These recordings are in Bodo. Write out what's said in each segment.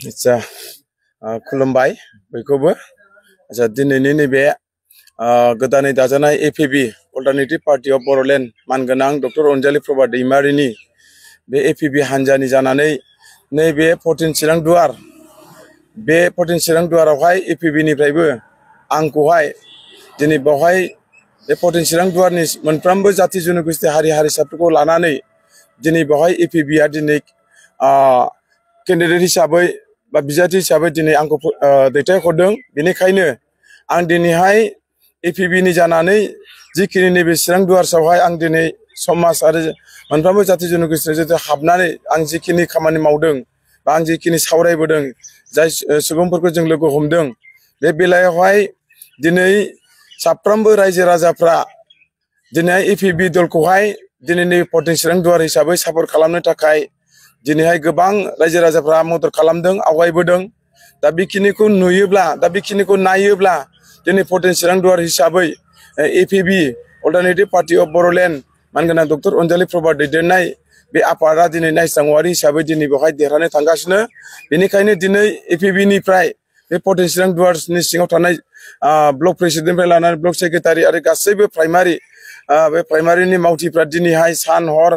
आच्छा खुलुमबाय बयखौबो आच्छा दिनैनि नैबे गोदानै दाजानाय एपिबि अल्टारनेटिभ पार्टी अफ बर'लेण्ड मानगोनां डक्टर अनजालि प्रभा दैमारिनि बे एपिबि हान्जानि जानानै नैबे 14 चिरां दुवार बे 14 चिरां दुवारावहाय एपिबिनिफ्रायबो आंखौहाय दिनै बेवहाय बे 14 चिरां दुवारनि मोनफ्रोमबो जाति जनगोष्ठी हारि हारिसाफोरखौ लानानै दिनै बेवहाय एपिबिआ दिनै कैंडिडेट हिसाबै बा बिजाथि हिसाबै दिनै आंखौ दैथायहरदों। बेनिखायनो आं दिनैहाय एपिबिनि जानानै जिखिनि नैबे चिरां दुवारसावहाय आं दिनै समाज आरो मोनफ्रोमबो जाति जनगोष्ठीजों जुदि हाबनानै आं जिखिनि खामानि मावदों बा आं जिखिनि सावरायबोदों जाय सुबुंफोरखौ जों लोगो हमदों बे बेलायावहाय दिनै साफ्रोमबो रायजो राजाफ्रा दिनै एपिबि दलखौहाय दिनै नैबे 14 चिरां दुवार हिसाबै सापर्ट खालामनो थाखाय दिनैहाय गोबां रायजो राजाफ्रा मदद खालामदों आवगायबोदों। दा बेखिनिखौ नुयोब्ला दा बेखिनिखौ नायोब्ला दिनै 14 चिरां दुवार हिसाबै एपिबि अल्टारनेटिभ पार्टी अफ बर'लेण्ड मानगोनां डक्टर अनजालि प्रभा दैदेननाय बे आफादा दिनै नायस्रांवारि हिसाबै दिनै बेवहाय देरहानो थांगासिनो। बेनिखायनो दिनै एपिबिनिफ्राय बे 14 चिरां दुवारनि सिङाव थानाय ब्लक प्रेसिडेन्टनिफ्राय लानानै ब्लक सेक्रेटारि आरो गासैबो प्राइमारि बे प्राइमारिनि मावथिफ्रा दिनैहाय सान हर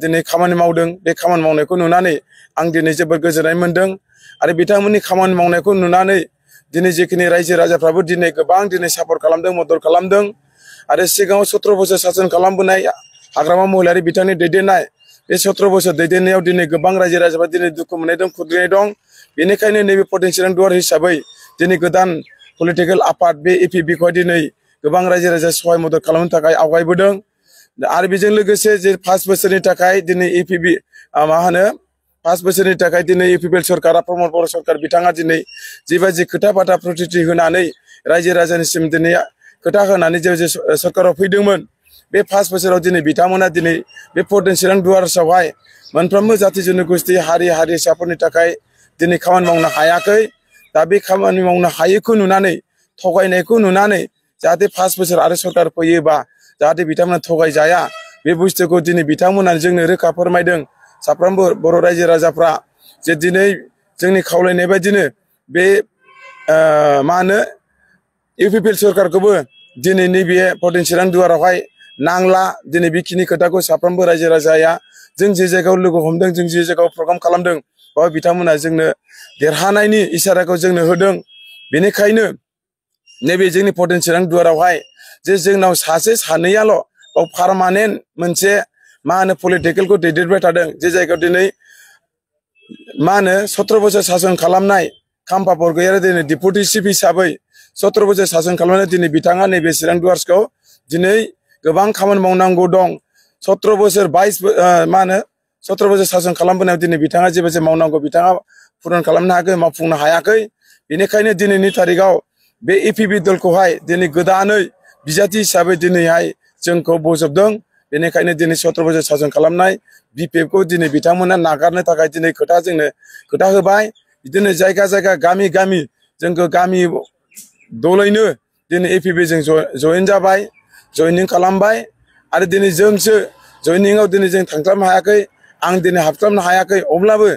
दिनै खामानि मावदों। बे खामानि मावनायखौ नुनानै आं दिनै जोबोद गोजोननाय मोन्दों आरो बिथांमोननि खामानि मावनायखौ नुनानै दिनै जिखिनि रायजो राजाफ्राबो दिनै गोबां दिनै सापर्ट खालामदों मदद खालामदों आरो सिगाङाव 17 बोसोर सासन खालामबोनाय हाग्रामा महिलारि बिथांनि दैदेननाय बे 17 बोसोर दैदेननायाव दिनै गोबां रायजो राजाफ्रा दिनै दुखु मोननाय दं खुद्रिनाय दं। बेनिखायनो नैबे 14 चिरां दुवार हिसाबै दिनै गोदान पलिटिकेल आफाद बे एपिबिखौहाय दिनै गोबां रायजो राजा सहाय मदद खालामनो थाखाय आवगायबोदों आरो बेजों लोगोसे जे 5 बोसोरनि थाखाय दिनै एपिबि मा होनो 5 बोसोरनि थाखाय दिनै इउपिपिएल सरकारा प्रमद बर' सरकार बिथाङा दिनै जिबायदि खोथा बाथ्रा प्रतिश्रुति होनानै रायजो राजानिसिम दिनै खोथा होनानै जे सरकाराव फैदोंमोन बे 5 बोसोराव दिनै बिथांमोना दिनै बे 14 चिरां दुवारसावहाय मोनफ्रोमबो जाति जनगोष्ठी हारि हारिसाफोरनि थाखाय दिनै खामानि मावनो हायाखै। दा बे खामानि मावनो हायैखौ नुनानै थगायनायखौ नुनानै जाहाथे 5 बोसोर आरो सरकार फैयोबा जाहाथे बिथांमोना थगायजाया बे बुस्थुखौ दिनै बिथांमोना जोंनो रोखा फोरमायदों। साफ्रोमबो बर' रायजो राजाफ्रा जे दिनै जोंनि खावलायनाय बायदिनो बे मा होनो इउपिपिएल सरकारखौबो दिनै नैबे 14 चिरां दुवारावहाय नांला दिनै बेखिनि खोथाखौ साफ्रोमबो रायजो राजाया जों जे जायगायाव लोगो हमदों जों जे जायगायाव प्रग्राम खालामदों बेवहाय बिथांमोना जोंनो देरहानायनि इसाराखौ जोंनो होदों। बेनिखायनो नैबे जोंनि 14 चिरां दुवारावहाय जे जोंनाव सासे सानैयाल' पारमानेन्ट मोनसे मा होनो पलिटिकेलखौ दैदेनबाय थादों जे जायगायाव दिनै मा होनो 17 बोसोर सासन खालामनाय खाम्फा बरग'यारि दिनै डिपुटि चिफ हिसाबै 17 बोसोर सासन खालामनानै दिनै बिथाङा नैबे चिरां दुवारखौ दिनै गोबां खामानि मावनांगौ दं। 17 बोसोर 22 मा होनो 17 बोसोर सासन खालामबोनायाव दिनै बिथाङा जेबो मावनांगौ बिथाङा पुरन खालामनो हायाखै मावफुंनो हायाखै। बेनिखायनो दिनैनि तारिखाव बे एपिबि दलखौहाय दिनै गोदानै बिजाथि हिसाबै दिनैहाय जोंखौ बजबदों। बेनिखायनो दिनै 17 बोसोर सासन खालामनाय बिपिएफखौ दिनै बिथांमोना नागारनो थाखाय दिनै जोंनो खोथा होबाय। बिदिनो जायगा जायगा गामि गामि जोंखौ गामि दलैनो दिनै एपिबिजों जयेन जाबाय जयनिं खालामबाय आरो दिनै जोंसो जयनिंआव दिनै जों थांस्लाबनो हायाखै आं दिनै हाबस्लाबनो हायाखै अब्लाबो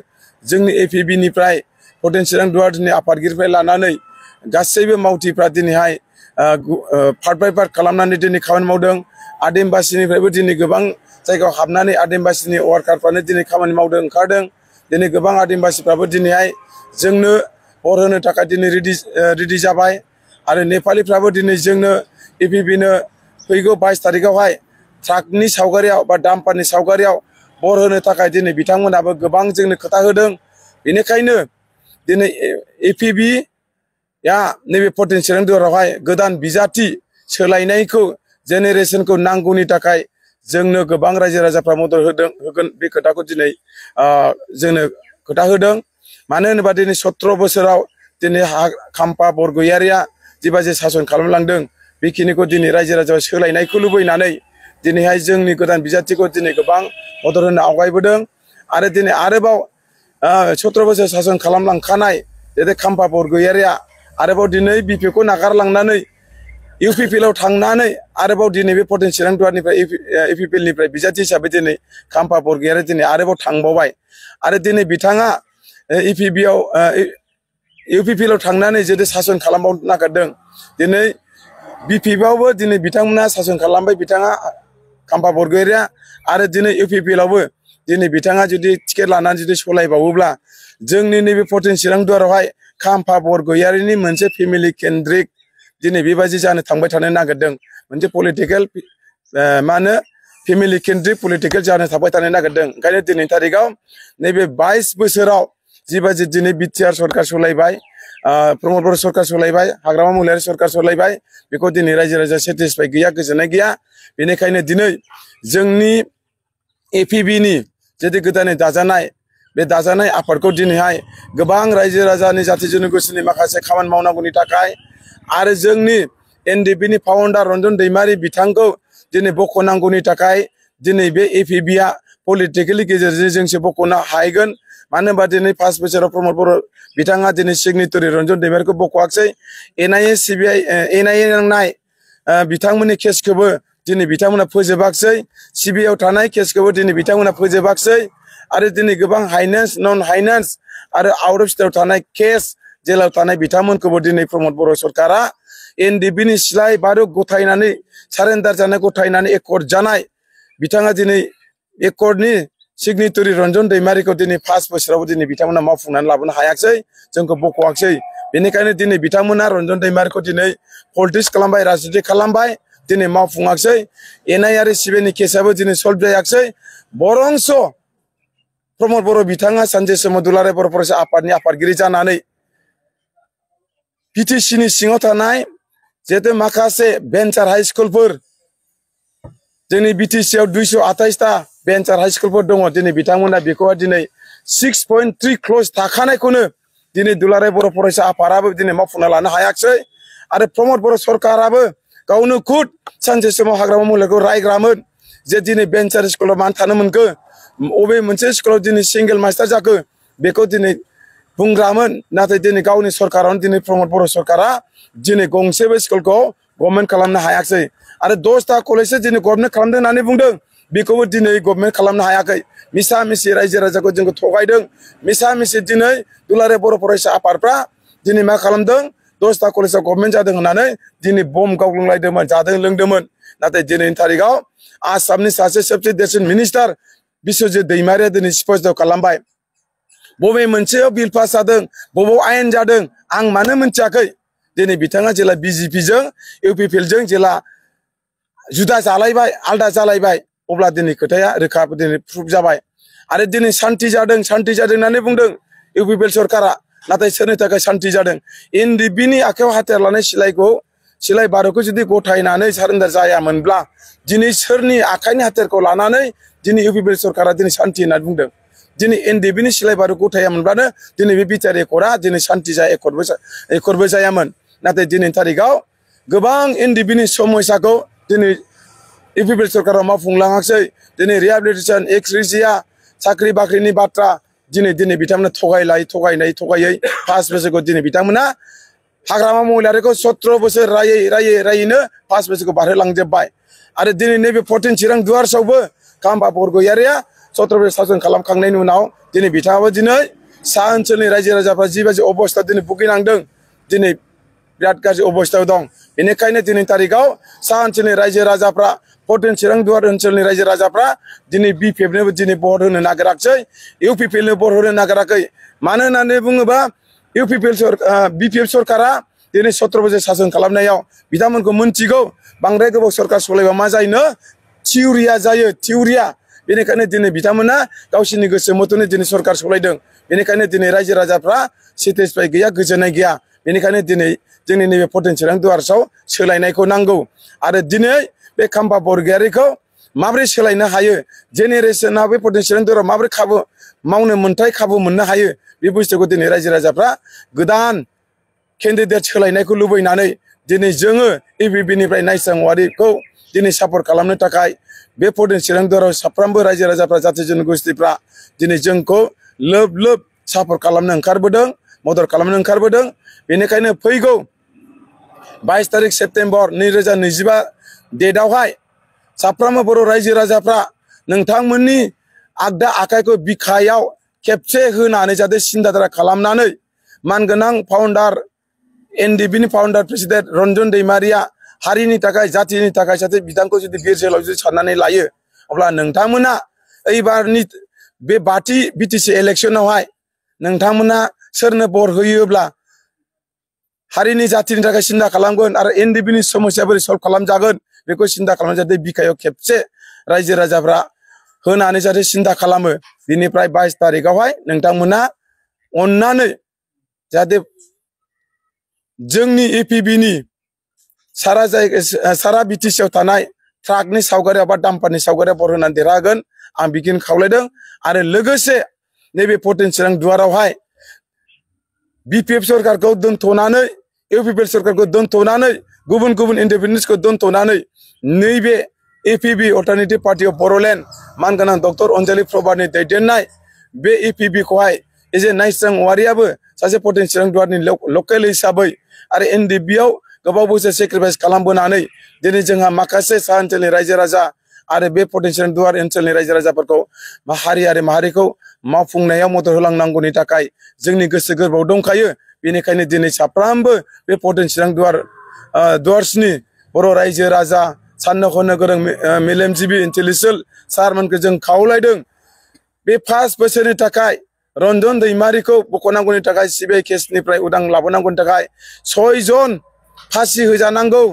जोंनि एपिबिनिफ्राय 14 चिरां दुवारनि आफादगिरिनिफ्राय लानानै गासैबो मावथिफ्रा दिनैहाय पार्ट बाय पार्ट खालामनानै दिनै खामानि मावदों। आदिमबासिनिफ्रायबो दिनै गोबां जायगायाव हाबनानै आदिमबासिनि वार्कारफ्रानो दिनै खामानि मावदों ओंखारदों। दिनै गोबां आदिमबासिफ्राबो दिनैहाय जोंनो हर होनो थाखाय दिनै रेडि जाबाय आरो नेपालिफ्राबो दिनै जोंनो एपिबिनो फैगौ 22 तारिखआवहाय ट्राकनि सावगारियाव बा डाम्पारनि सावगारियाव हर होनो थाखाय दिनै बिथांमोनाबो गोबां जोंनो खोथा होदों। बेनिखायनो दिनै एपिबि नैबे 14 चिरां दुवारावहाय गोदान बिजाथि सोलायनायखौ जेनेरेसनखौ नांगौनि थाखाय जोंनो गोबां रायजो राजाफ्रा मदद होगोन बे खोथाखौ दिनै जोंनो खोथा होदों। मानो होनोबा दिनै 17 बोसोराव दिनै खाम्फा बरग'यारिया जिबायदि सासन खालामलांदों बेखिनिखौ दिनै रायजो राजाया सोलायनायखौ लुबैनानै दिनैहाय जोंनि गोदान बिजाथिखौ दिनै गोबां मदद होनो आवगायबोदों आरो दिनै आरोबाव 17 बोसोर सासन खालामलांखानाय जे खाम्फा बरग'यारिया आरोबाव दिनै बिपिएफखौ नागारलांनानै इउपिपिएलआव थांनानै आरोबाव दिनै बे 14 चिरां दुवारनिफ्राय एपिपिएलनिफ्राय बिजाथि हिसाबै दिनै खाम्फा बरग'यारि दिनै आरोबाव थांबावबाय आरो दिनै बिथाङा EPB आव UPPL आव थांनानै जुदि सासन खालामबावनो नागिरदों दिनै BPP आवबो दिनै बिथांमोना सासन खालामबाय बिथाङा खाम्फा बरगयारिया आरो दिनै UPPL आवबो दिनै बिथाङा जुदि टिकेट लानानै जुदि सलायबावोब्ला जोंनि नैबे पर्टेन चिरां दुवारावहाय खाम्फा बरगयारिनि मोनसे फेमिलि केन्द्रिक दिनै बेबायदि जानो थांबाय थानो नागिरदों मोनसे पलिटिकेल मा होनो फेमिलि केन्द्रिक पलिटिकेल जानो थांबाय थानो नागिरदों ओंखायनो दिनैनि तारिखाव नैबे 22 बोसोराव जिबायदि दिनै बिटिआर सरकार सलायबाय प्रमद बर' सरकार सलायबाय हाग्रामा महिलारि सरकार सलायबाय बेखौ दिनै रायजो राजा सेटिसफाइ गैया गोजोननाय गैया बेनिखायनो दिनै जोंनि APB नि जेदि गोदानै दाजानाय बे दाजानाय आफादखौ दिनैहाय गोबां रायजो राजानि जाथि जनगोष्ठीनि माखासे खामानि मावनांगौनि थाखाय आरो जोंनि NDP नि फाउन्डार रन्जन दैमारि बिथांखौ दिनै बख'नांगौनि थाखाय दिनै बे APB आ पलिटिकेलनि गेजेरजों जोंसो बख'नो हागोन मानो होनबा दिनै 5 बोसोराव प्रमद बर' बिथाङा दिनै सिगनेटरि रन्जन दैमारिखौ बख'आखै NIA CBI NIA नांनाय बिथांमोननि केसखौबो दिनै बिथांमोना फोजोबाखै CBI आव थानाय केसखौबो दिनै बिथांमोना फोजोबाखै आरो दिनै गोबां हाइनेन्स नन हाइनेन्स आरो आउट अफ स्टेटआव थानाय केस जेलाव थानाय बिथांमोनखौबो दिनै प्रमद बर' सरकारा NDP नि सिलाय बारु गथायनानै सारेन्डार जानाय गथायनानै एकर्ड जानाय बिथाङा दिनै एकर्डनि सिगनेटरि रन्जन दैमारिखौ दिनै 5 बोसोराव दिनै बिथांमोना मावफुंनानै लाबोनो हायाखै जोंखौ बख'आखै बेनिखायनो दिनै बिथांमोना रन्जन दैमारिखौ दिनै पलिटिक्स खालामबाय राजनिति खालामबाय दिनै मावफुङाखै NIA आरो CBI नि केसआबो दिनै सल्भ जायाखै बरंस प्रमद बर' बिथाङा सानसे समाव दुलाराय बर' फरायसा आफादनि आफादगिरि जानानै PTC नि सिङाव थानाय जेथे माखासे भेन्चार हाई स्कुलफोर जोंनि BTC आव 228 टा भेन्चार हाई स्कुलफोर दङ दिनै बिथांमोना बेखौहाय दिनै 6.3 क्लज थाखानायखौनो दिनै दुलाराय बर' फरायसा आफादाबो दिनै मावफुंना लानो हायाखै आरो प्रमद बर' सरकाराबो गावनो खुद सानसे समाव हाग्रामा महिलारिखौ रायग्रामोन जे दिनै भेन्चार स्कुलाव मानो थानो मोनखो अबे मोनसे स्कुलाव दिनै सिंगेल मास्टार जाखो बेखौ दिनै बुंग्रामोन नाथाय दिनै गावनि सरकारावनो दिनै प्रमद बर' सरकारा दिनै गंसेबो स्कुलखौ गभर्नमेन्ट खालामनो हायाखै आरो 10 टा कलेजसो दिनै गभर्नमेन्ट खालामदों होननानै बुंदों बेखौबो दिनै गभर्नमेन्ट खालामनो हायाखै मिसा मिसि रायजो राजाखौ जोंखौ थगायदों मिसा मिसि दिनै दुलाराय बर' फरायसा आफादफ्रा दिनै मा खालामदों 10 टा कलेजआ गभर्नमेन्ट जादों होननानै दिनै बम गावग्लुंलायदोंमोन जादों लोंदोंमोन नाथाय दिनैनि तारिखाव आसामनि सासे सबसे देरसिन मिनिस्टार बिश्वजित दैमारिया दिनै स्पष्ट खालामबाय बबे मोनसेयाव बिल पास जादों बबेयाव आयेन जादों आं मानो मिथियाखै दिनै बिथाङा जेला BJP जों UPPL जों जेला जुदा जालायबाय आलदा जालायबाय अब्ला दिनै खोथाया रोखा दिनै प्रुफ जाबाय आरो दिनै सान्ति जादों होननानै बुंदों UPPL सरकारा नाथाय सोरनि थाखाय सान्ति जादों NDP नि आखायाव हाथियार लानाय सिलाय बारुखौ जुदि गथायनानै सारेन्डार जायामोनब्ला दिनै सोरनि आखाइनि हाथियारखौ लानानै दिनै UPPL सरकारा दिनै सान्ति होननानै बुंदों दिनै NDP नि सिलाय बारु गथायामोनब्लानो दिनै बे बिटिआर एकर्डआ दिनै सान्ति जाया एकर्डबो जायामोन नाथाय दिनैनि तारिखाव गोबां NDP नि समस्याखौ दिनै UPPL सरकारा मावफुंलाङाखै दिनै रिहेबिलिटेसन एक्सग्रेसिया साख्रि बाख्रिनि बाथ्रा दिनै बिथांमोना थगायै 5 बोसोरखौ दिनै बिथांमोना हाग्रामा महिलारिखौ 17 बोसोर रायैनो 5 बोसोरखौ बारहोलांजोब्बाय आरो दिनै नैबे पर्टेन चिरां दुवारसावबो खाम्फा बरगयारिया 17 बोसोर सासन खालामखांनायनि उनाव दिनै बिथाङाबो दिनै सा ओनसोलनि रायजो राजाफ्रा जिबायदि अबस्था दिनै भुगिनांदों दिनै बिराद गाज्रि अबस्थायाव दं बेनिखायनो दिनैनि तारिखाव सा ओनसोलनि रायजो राजाफ्रा पर्टेन चिरां दुवार ओनसोलनि रायजो राजाफ्रा दिनै BPF नोबो दिनै भट होनो नागिराखै UPPL नो भट होनो नागिराखै मानो होननानै बुङोबा BPF सरकारा दिनै 17 बोसोर सासन खालामनायाव बिथांमोनखौ मोनथिगौ बांद्राय गोबाव सरकार सलायबा मा जायोनो थिउरिया जायो थिउरिया बेनिखायनो दिनै बिथांमोना गावसिनि गोसो मथनै दिनै सरकार सलायदों बेनिखायनो दिनै रायजो राजाफ्रा सेटिसफाइ गैया गोजोननाय गैया बेनिखायनो दिनै जोंनि नैबे पर्टेन चिरां दुवारसाव सोलायनायखौ नांगौ आरो दिनै बे खाम्फा बरगयारिखौ माबोरै सोलायनो हायो जेनेरेशना बे पर्टेन चिरां दुवाराव माबोरै खाबु मावनो मोनथाय खाबु मोननो हायो बे बुस्थुखौ दिनै रायजो राजाफ्रा गोदान केन्डिडेट सोलायनायखौ लुबैनानै दिनै जोङो APB निफ्राय नायस्रां औवारिखौ दिनै सापर्ट खालामनो थाखाय बे पर्टेन चिरां दुवाराव साफ्रोमबो रायजो राजाफ्रा जाथि जनगोष्ठीफ्रा दिनै जोंखौ लोब सापर्ट खालामनो ओंखारबोदों मदद खालामनो ओंखारबोदों बेनिखायनो फैगौ 22 तारिख सेप्तेम्बर 2025 डेटआवहाय साफ्रोमबो बर' रायजो राजाफ्रा नोंथांमोननि आगदा आखाइखौ बिखायाव खेबसे होनानै जाहाथे सिन्थाधारा खालामनानै मानगोनां फाउन्डार एनडिबिनि फाउन्डार प्रेसिडेन्ट रन्जन दैमारिया हारिनि थाखाय जातिनि थाखाय जाहाथे बिथांखौ जुदि बिर जोहोलाव जुदि साननानै लायो अब्ला नोंथांमोना एबारनि बे बाथि बिटिसि इलेक्सनावहाय नोंथांमोना सोरनो बर होयोब्ला हारिनि जातिनि थाखाय सिन्था खालामगोन आरो एनडिबिनि समस्या बोरै सल्भ खालामजागोन बेखौ सिन्था खालामनानै जाहाथे बिखायाव खेबसे रायजो राजाफ्रा होनानै जाहाथे सिन्था खालामो दिनैफ्राय 22 तारिखआवहाय नोंथांमोना अननानै जाहाथे जोंनि एपिबिनि सारा बिटिसिआव थानाय ट्राकनि सावगारियाव बा डाम्पारनि सावगारियाव बर होनानै देरहागोन आं बिखिनि खावलायदों आरो लोगोसे नैबे पटेनसिरां दुवारावहाय बिपिएफ सरकारखौ दोनथ'नानै इउपिपिएल सरकारखौ दोनथ'नानै गुबुन गुबुन इन्डिपेन्डेन्सखौ दोनथ'नानै नैबे एपिबि अल्टारनेटिभ पार्टी अफ बर'लेण्ड मानगोनां डक्टर अनजालि प्रभातनि दैदेननाय बे एपिबिखौहाय एजे नायस्रां औवारियाबो सासे पटेनसिरां दुवारनि लकेल हिसाबै आरो एनडिबिआव गोबाव बोसोर सेक्रिफाइस खालामबोनानै दिनै जोंहा माखासे साहा ओनसोलनि रायजो राजा आरो बे पटेनसिरां दुवार ओनसोलनि रायजो राजाफोरखौ हारि आरो माहारिखौ मावफुंनायाव मदद होलांनांगौनि थाखाय जोंनि गोसो गोरबोआव दंखायो बेनिखायनो दिनै साफ्रोमबो बे पटेनसिरां दुवार्सनि बर' रायजो राजा साननो हनो गोरों मेलेमजिबि इन्टेलिजेन्ट सारमोनखौ जों खावलायदों बे 5 बोसोरनि थाखाय रन्जन दैमारिखौ बख'नांगौनि थाखाय सिबिआइ केसनिफ्राय उदां लाबोनांगौनि थाखाय 6 जन फासि होजानांगौ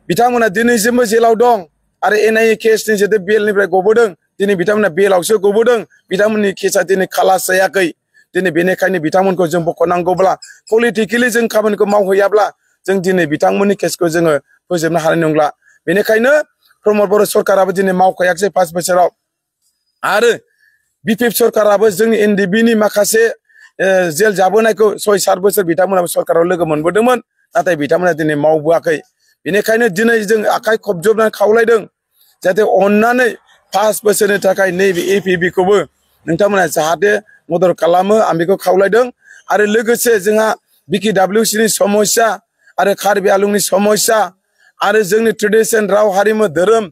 बिथांमोना दिनैसिमबो जेलाव दं आरो एनआइए केसनि जेथे बेलनिफ्राय गबोदों दिनै बिथांमोना बेलावसो गबोदों बिथांमोननि केसा दिनै खालास जायाखै दिनै बेनिखायनो बिथांमोनखौ जों बख'नांगौब्ला पलिटिकेलि जों खामानिखौ मावहैयाब्ला जों दिनै बिथांमोननि केसखौ जोङो फोजोबनो हानाय नंला बेनिखायनो प्रमद बर' सरकाराबो दिनै मावखायाखै 5 बोसोराव आरो बिपिएफ सरकाराबो जोंनि एनडिबिनि माखासे जेल जाबोनायखौ 6-7 बोसोर बिथांमोनाबो सरकाराव लोगो मोनबोदोंमोन नाथाय बिथांमोना दिनै मावबोआखै बेनिखायनो दिनै जों आखाइ खबजबनानै खावलायदों जाहाथे अननानै 5 बोसोरनि थाखाय नैबे एपिबिखौबो नोंथांमोना जाहाथे मदद खालामो आं बेखौ खावलायदों आरो लोगोसे जोंहा बिकिडाब्लिउसिनि समस्या आरो कार्बि आंलंनि समस्या आरो जोंनि ट्रेडिसन राव हारिमु धोरोम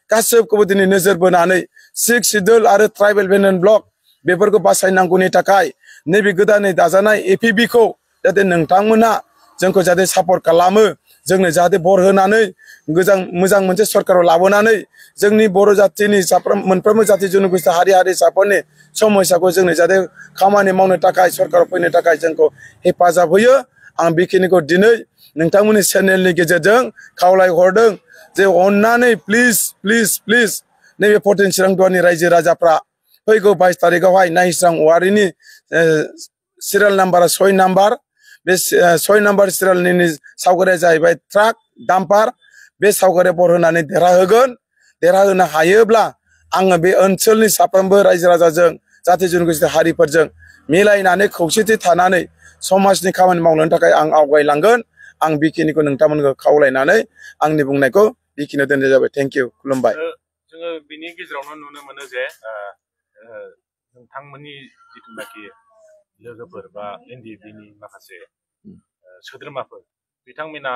गासैखौबो दिनै नोजोर बोनानै 6 सिडुल आरो ट्राइबेल बेन्डन ब्लक बेफोरखौ बासायनांगौनि थाखाय नैबे गोदानै दाजानाय एपिबिखौ जाहाथे नोंथांमोना जोंखौ जाहाथे सापर्ट खालामो जोंनो जाहाथे बर होनानै मोजां मोनसे सरकाराव लाबोनानै जोंनि बर' जातिनि मोनफ्रोमबो जाति जनगोष्ठी हारि हारिसाफोरनि समस्याखौ जोंनो जाहाथे खामानि मावनो थाखाय सरकाराव फैनो थाखाय जोंखौ हेफाजाब होयो आं बेखिनिखौ दिनै नोंथांमोननि चेनेलनि गेजेरजों खावलायहरदों जे अननानै प्लिज नैबे पटेनसिरां दुवारनि रायजो राजाफ्रा फैगौ 22 तारिखआवहाय नायस्रां औवारिनि सिरियाल नाम्बारा 6 नाम्बार बे 6 नाम्बार सिरियालनि सावगारिया जाहैबाय ट्राक डाम्पार बे सावगारिया बर होनानै देरहाहोनो हायोब्ला आङो बे ओनसोलनि साफ्रोमबो रायजो राजाजों जाति जनगोष्ठी हारिफोरजों मिलायनानै खौसेथि थानानै समाजनि खामानि मावनो थाखाय आं आवगायलांगोन आं बेखिनिखौ नोंथांमोनखौ खावलायनानै आंनि बुंनायखौ बेखिनियाव दोननाय जाबाय थेंक इउ खुलुमबाय जोङो बिनि गेजेरावनो नुनो मोनो जे नोंथांमोननि जिथुनाखि लोगोफोर बा एनडिबिनि माखासे सोद्रोमाफोर बिथांमोना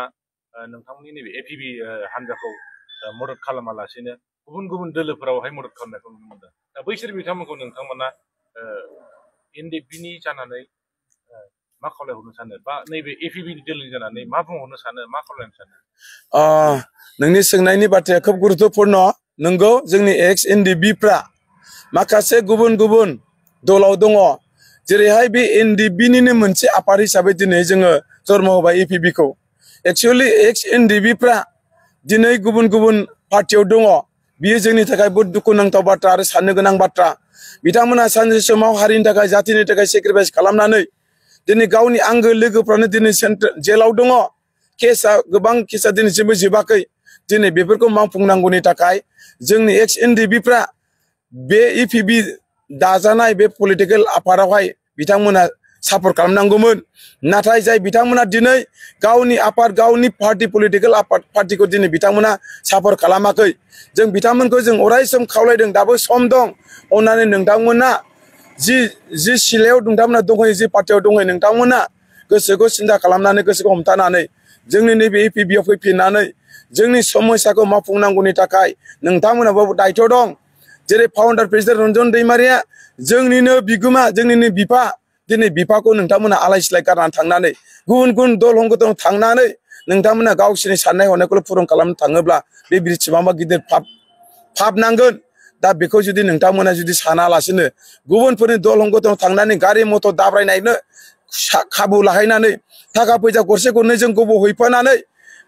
नोंथांमोननि नैबे एपिबि हान्जाखौ मदद खालामालासेनो गुबुन गुबुन दोलोफोरावहाय मदद खालामनायखौ नुनो मोनदों दा बैसोर बिथांमोनखौ नोंथांमोना एनडिबिनि जानानै मा खावलायहरनो सानो बा नैबे एपिबिनि दोलोनि जानानै मा बुंहरनो सानो मा खावलायनो सानो नोंनि सोंनायनि बाथ्राया खोब गुरुत्वपूर्ण नंगौ जोंनि एक्स एनडिबिफ्रा माखासे गुबुन गुबुन दलाव दङ जेरैहाय बे एनडिबिनिनो मोनसे आफाद हिसाबै दिनै जोङो जन्म होबाय एपिबिखौ एक्चुअली एक्स एनडिबिफ्रा दिनै गुबुन गुबुन पार्टियाव दङ बियो जोंनि थाखाय बहुद दुखुनांथाव बाथ्रा आरो साननो गोनां बाथ्रा बिथांमोना सानसे समाव हारिनि थाखाय जातिनि थाखाय सेक्रिफाइस खालामनानै दिनै गावनि आंगो लोगोफ्रानो दिनै जेलाव दङ केसा गोबां केसा दिनैसिमबो जोबाखै दिनै बेफोरखौ मावफुंनांगौनि थाखाय जोंनि एक्स एनडिबिफ्रा बे एपिबि दाजानाय बे पलिटिकेल आफादावहाय बिथांमोना सापर्ट खालामनांगौमोन नाथाय जाय बिथांमोना दिनै गावनि आफाद गावनि पार्टी पलिटिकेल पार्टीखौ दिनै बिथांमोना सापर्ट खालामाखै जों बिथांमोनखौ जों अराय सम खावलायदों दाबो सम दं अननानै नोंथांमोना जि सिलायाव नोंथांमोना दंहैयो जि पार्टियाव दंहैयो नोंथांमोना गोसोखौ सिन्था खालामनानै गोसोखौ हमथानानै जोंनि नैबे एपिबिआव फैफिननानै जोंनि समस्याखौ मावफुंनांगौनि थाखाय नोंथांमोनाबो दायित्व दं जेरै फाउन्डार प्रेसिडेन्ट रन्जन दैमारिया जोंनिनो बिगोमा जोंनिनो बिफा दिनै बिफाखौ नोंथांमोना आलाय सिलाय गारनानै थांनानै गुबुन गुबुन दल हंगतन थांनानै नोंथांमोना गावसोरनि साननाय हनायखौल' फुरन खालामनो थाङोब्ला बे बेसेबांबा गिदिर पाप नांगोन दा बेखौ जुदि नोंथांमोना जुदि सानालासिनो गुबुनफोरनि दल हंगतन थांनानै गारि मटर दाब्रायनायनो खाबु लाहैनानै थाखा फैसा गरसे गरनै जों गबाव हैफानानै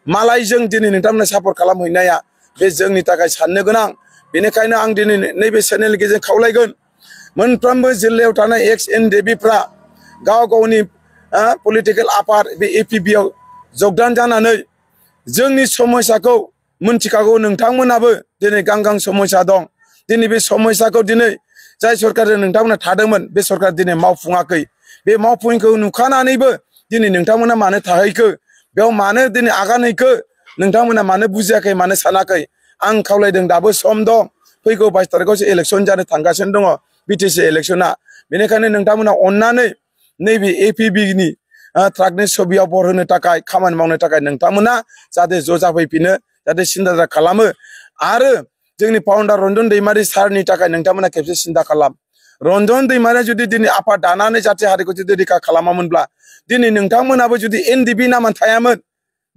मालायजों दिनै नोंथांमोना सापर्ट खालामहैनाया बे जोंनि थाखाय साननो गोनां बेनिखायनो आं दिनै नैबे चेनेलनि गेजेरजों खावलायगोन मोनफ्रोमबो जिल्लायाव थानाय एक्स एनडिबिफ्रा गाव गावनि पलिटिकेल आफाद बे एपिबिआव जगदान जानानै जोंनि समस्याखौ मोनथिखागौ नोंथांमोनाबो दिनै गांगां समस्या दं दिनै बे समस्याखौ दिनै जाय सरकारजों नोंथांमोना थादोंमोन बे सरकार दिनै मावफुङाखै बे मावफुङैखौ नुखानानैबो दिनै नोंथांमोना मानो थाहैखो बेयाव मानो दिनै आगान हैखो नोंथांमोना मानो बुजियाखै मानो सानाखै आं खावलायदों दाबो सम दं फैगौ 22 तारिखआवसो इलेक्सन जानो थांगासिनो दङ बिटिसि इलेक्सना बेनिखायनो नोंथांमोना अननानै नैबे एपिबिनि ट्राकनि छबियाव बर होनो थाखाय खामानि मावनो थाखाय नोंथांमोना जाहाथे ज' जाफैफिनो जाहाथे सिन्था खालामो आरो जोंनि फाउन्डार रन्जन दैमारि सारनि थाखाय नोंथांमोना खेबसे सिन्था खालाम रन्जन दैमारिया जुदि दिनै आफाद दानानै जाहाथे हारिखौ जुदि रैखा खालामामोनब्ला दिनै नोंथांमोनाबो जुदि एनडिबि नामानो थायामोन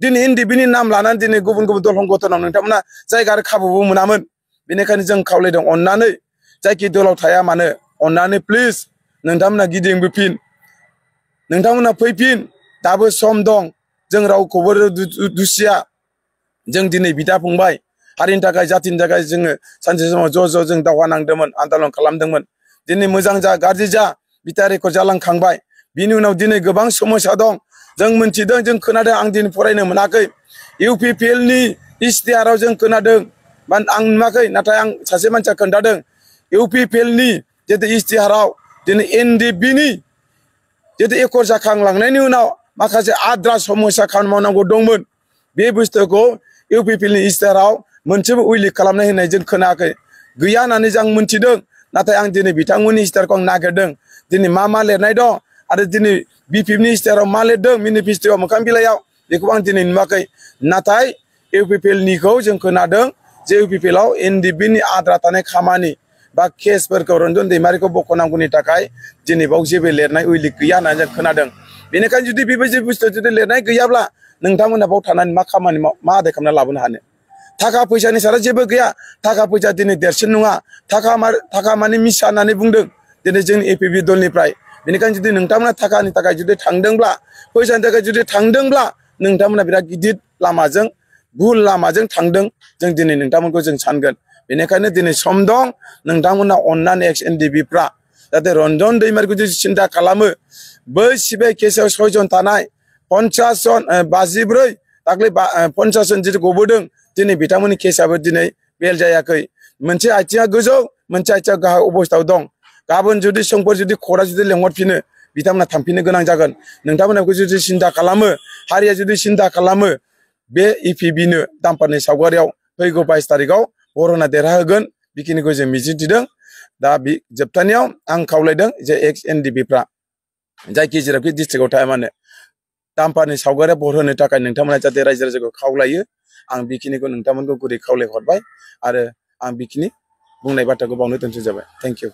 दिनै एनडिबिनि नाम लानानै दिनै गुबुन गुबुन दल हंगतनाव नोंथांमोना जायगा आरो खाबुबो मोनामोन बेनिखायनो जों खावलायदों अननानै जायखि दलाव थाया मानो अननानै प्लिज नोंथांमोना गिदिंबोफिन नोंथांमोना फैफिन दाबो सम दं जों रावखौबो दुसिया जों दिनै बिदा फंबाय हारिनि थाखाय जातिनि थाखाय जोङो सानसे समाव ज' ज' जों दावहा नांदोंमोन आन्दलन खालामदोंमोन दिनै मोजां जा गाज्रि जा बिटा रेकर्ड जालांखांबाय बिनि उनाव दिनै गोबां समस्या दं जों मोनथिदों जों खोनादों आं दिनै फरायनो मोनाखै इउपिपिएलनि इस्तिहाराव जों खोनादों आं नुवाखै नाथाय आं सासे मानसिया खोन्थादों इउपिपिएलनि जितु इस्तिहाराव दिनै एनडिबिनि जितु एकर्ड जाखांलांनायनि उनाव माखासे आद्रा समस्या खामानि मावनांगौ दंमोन बे बुस्थुखौ इउपिपिएलनि इस्तिहाराव मोनसेबो उल्लेख खालामनाय होननाय जों खोनायाखै गैया होननानै जों मोनथिदों नाथाय आं दिनै बिथांमोननि इस्तिहारखौ आं नागिरदों दिनै मा लिरनाय दं आरो दिनै बिपिएफनि इस्तिहाराव मा लिरदों मेनिफेस्ट'आव मोखां बिलाइयाव बेखौ आं दिनै नुवाखै नाथाय इउपिपिएलनिखौ जों खोनादों जे इउपिपिएलआव एनडिबिनि आद्रा थानाय खामानि बा केसफोरखौ रन्जन दैमारिखौ बख'नांगौनि थाखाय दिनै बाव जेबो लिरनाय उल्लेख गैया होननानै जों खोनादों बेनिखायनो जुदि बेबायदि बुस्थु जुदि लिरनाय गैयाब्ला नोंथांमोना बाव थानानै मा खामानि मा आदाय खालामना लाबोनो हानो थाखा फैसानि सारा जेबो गैया थाखा फैसा दिनै देरसिन नङा थाखा माने मिसा होननानै बुंदों दिनै जोंनि एपिबि दलनिफ्राय बेनिखायनो जुदि नोंथांमोना थाखानि थाखाय जुदि थांदोंब्ला फैसानि थाखाय जुदि थांदोंब्ला नोंथांमोना बिराद गिदिर लामाजों भुल लामाजों थांदों जों दिनै नोंथांमोनखौ जों सानगोन बेनिखायनो दिनै सम दं नोंथांमोना अननानै एक्स एनडिबिफ्रा जाहाथे रन्जन दैमारिखौ जुदि सिन्था खालामो बै सिबिआइ केसआव 6 जन थानाय 50 जन 54 दाख्लै 50 जन जितु गबोदों दिनै बिथांमोननि केसआबो दिनै बेल जायाखै मोनसे आथिङा गोजौ मोनसे आथिङा गाहाय अबस्थायाव दं गाबोन जुदि समफोर जुदि कर्टआ जुदि लेंहरफिनो बिथांमोना थांफिननो गोनां जागोन नोंथांमोनखौ जुदि सिन्था खालामो हारिया जुदि सिन्था खालामो बे इपिबिनो दामपारनि सावगारियाव फैगौ 22 तारिखआव बर'ना देरहाहोगोन बेखिनिखौ जों मिजिंथिदों दा बे जोबथानायाव आं खावलायदों जे एक्स एनडिबिफ्रा जायखि जेरावखि डिस्ट्रिक्टआव थाया मानो दामपारनि सावगारिया बर'होनो थाखाय नोंथांमोना जाहाथे रायजो राजाखौ खावलायो आं बेखिनिखौ नोंथांमोनखौ गुरै खावलायहरबाय आरो आं बेखिनि बुंनाय बाथ्राखौ बावनो दोनथ'नाय जाबाय थेंक इउ